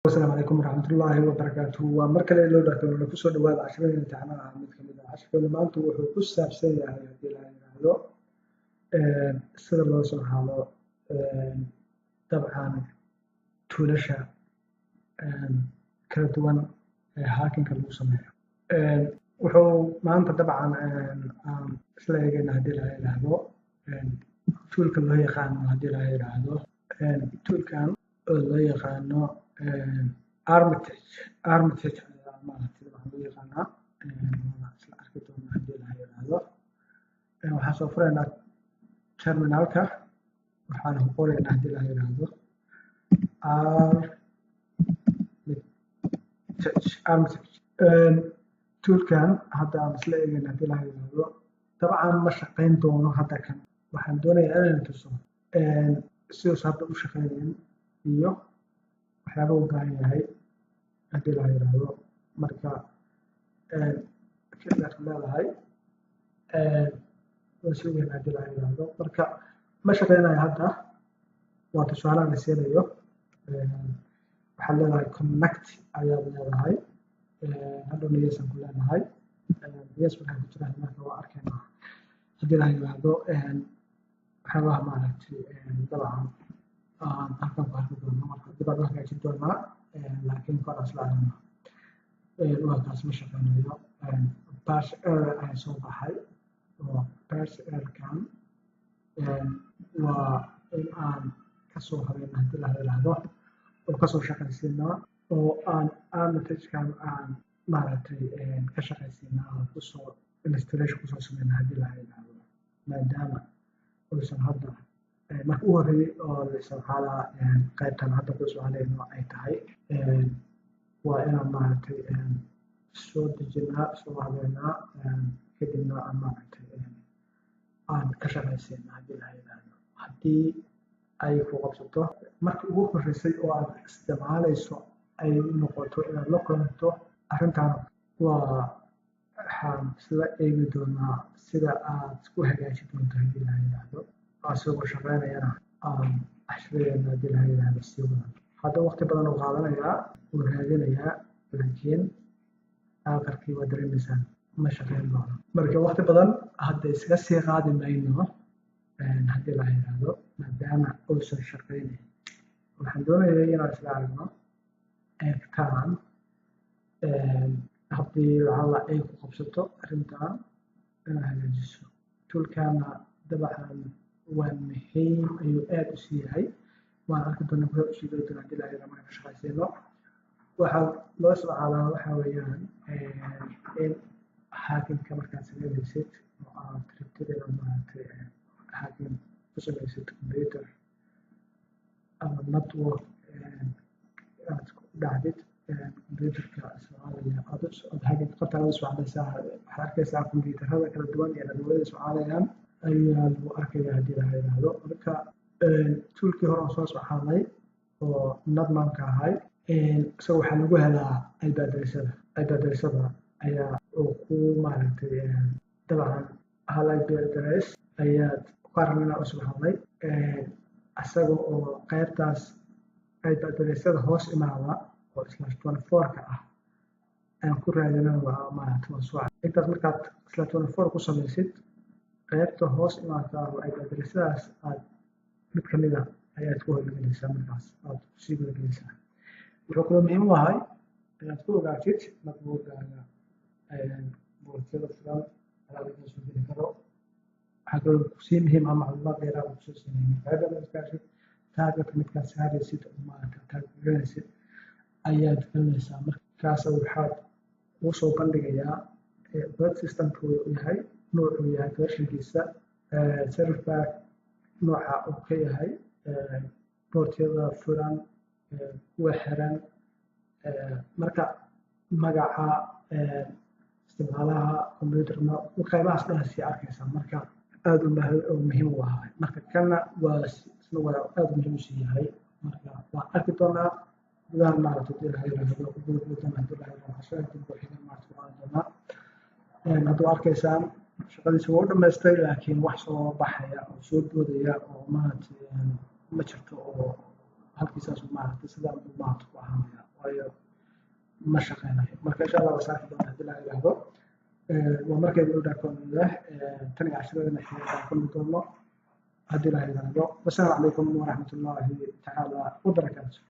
Asalaamu calaykum waraxmatullaahi wabarakaatuhu. Waa mar kale loo dhakaloona kusoo dhawaada casharada imtixaanaha mid kamid ah. Casharkeenu maanta wuxuu ku saabsan yahay, haddii la yiraahdo, sida loo isticmaalo dabcan toolasha kala duwan ee hacking-ka lagu sameeyo. Wuxuu maanta dabcan aan isla eegayna, haddii la yiraahdo, toolka loo yaqaano, haddii la yiraahdo, toolkan oo loo yaqaano Armitage. Armitage ayaa maaragtay waxaa loo yaqaanaa. Waana isla arki doonaa, haddii la yiraahdo. Waxaan soo furaynaa terminalka, waxaan ku qoraynaa, haddii la yiraahdo, Armitage. Armitage toolkan hadda aan isla eegayna, haddii la yiraahdo, dabcan ma shaqayn doono hadda. Kan waxaan doonayaa inaan tuso siduusan hadda u shaqaynayn iyo waxyaaba u baahan yahay, haddii la yiraahdo. Marka click leedahay, waan sugaynaa, haddii la yiraahdo. Marka ma shaqaynayo hadda, waa tusaale la siinayo. Waxaad leedahay connect ayaad leedahay, hadhowna yes aan ku leenahay. Yes markaan ku jiraan, marka waa arkaynaa, haddii la yiraahdo, waxyaabaha maaragtay dabcan aan halkan ku arki doono. Marka dib aan u hagaajin doonaa, laakiin kor aan isla aragno. Waa kaas, ma shaqeynayo. Parse error ayaa soo baxay, oo parse errorkan waa in aan kasoo habeyno, haddii la yiraahdo, oo kasoo shaqaysiinaa, oo aan Armitagekan aan maaragtay ka shaqaysiinaa oo kusoo installation kusoo sameynaa, haddii la yiraahdo, maadaama uusan hadda marka u horreeyay oo la isticmaalaa qaybtan hadda ku isticmaalayno ay tahay. Waa inaan maaragtay soo dejinaa, soo habeynaa, kadibna aan maaragtay aan ka shaqaysiinaa, haddii la yiraahdo. Haddii ay ku qabsato markii ugu horreysay oo aad isticmaalayso ay noqoto inaad la kulanto arrintan, waa waxaan isla eegi doonaa sida aad ku hagaajin doonto, haddii la yiraahdo, asagoo shaqeynayana aan casharradeena, haddii la yiraahdo, sii wadan. Hadda waqti badan uu qaadanayaa, wuu raadinayaa, laakiin aakhirkii waa dareemaysaan, ma shaqeyn doono. Marka waqti badan hadda iskaga sii qaadi mayno, haddii la yiraahdo, maadaama uusan shaqeynayn. Waxaan doonayay inaan isla aragno, eegtaan haddii lacala ay ku qabsato arrintan inaad hagaajiso. Toolkana dabcan waa muhiim ayuu aad u sii yahay. Waan arki doonaa, gudaha usii geli doonaa, haddii la yiraahdo, markaan ka shaqaysiino. Waxaa loo isticmaalaa waxaa weeyaan in hacking-ka markaad sameynaysid oo aad rabtid inaad maaragtay hacking ku samaysid computer ama network, aad ku dhacdid computerka isticmaalaya, aad hacking qabtaan u isticmaalaysaa. Waxaad arkaysaa computerada kala duwan ee networkyada isticmaalayaan ayaa lagu arkaya, haddii la yiraahdo. Marka toolkii hore aan soo isticmaalnay oo Nmapka ahay, isaga waxaa lagu helaa IP addressada. IP addressada ayaa uu ku maaragtay dabcan hal IP address ayaad ku aragna u isticmaalnay, isaga oo qaybtaas IP addressada hoos imaada oo /24-ka ah aan ku raadinana. Waa maaragtay waa soo intaas markaad /24 ku samaysid, qaybta hoos imaata oo IP addressadaas aad mid kamid a ayaad ku horgelinaysaa, markaas aad kusii gudagelaysaa. Wuxuu kaloo muhiim u ahay inaad ku ogaatid networkaaga portyada furan laga soo geli karo. Waxaa kaloo sii muhiim ah macluumaad dheeraad ah kusoo sameeyay qaybta iskaashi targetka midkaad saaraysid oo maaragtay target garanaysid ayaad gelinaysaa. Markaas waxaad uu soo bandhigayaa operating systemka uu yahay, noocuu yahay, versionkiisa, service pack nooca uu ka yahay, portyada furan, kuwa xiran, marka magaca isticmaalaha computerna, qaybahaas dhan sii arkaysaa. Marka aad u muhiim u ahay. Marka kana waa isna waa aad muhiim usii yahay. Marka waan arki doonaa gudaha maaragtay, hadii la yiraahdo, guda doonaa, hadii la yiraahdo, casharada dib u xiga maaragtay ku qaadan doonaa. Hadda waa arkaysaan, shaqadiisa waa u dhamaystay, laakiin wax soo baxaya oo soo boodaya oo maaragtay ma jirto, oo halkiisaas maaragtay sidaa buu maaragtay ku ahaanaya. Ma shaqeynayo. Marka insha Allah waa saarki doonta haddii la yidhaahdo. Waa markayda u dhaakoonida tan iyo cashiradana xiga kulmi doono haddii la yidhaahdo. Wasalaamu calaykum waraxmatullaahi tacaala wabarakaatu.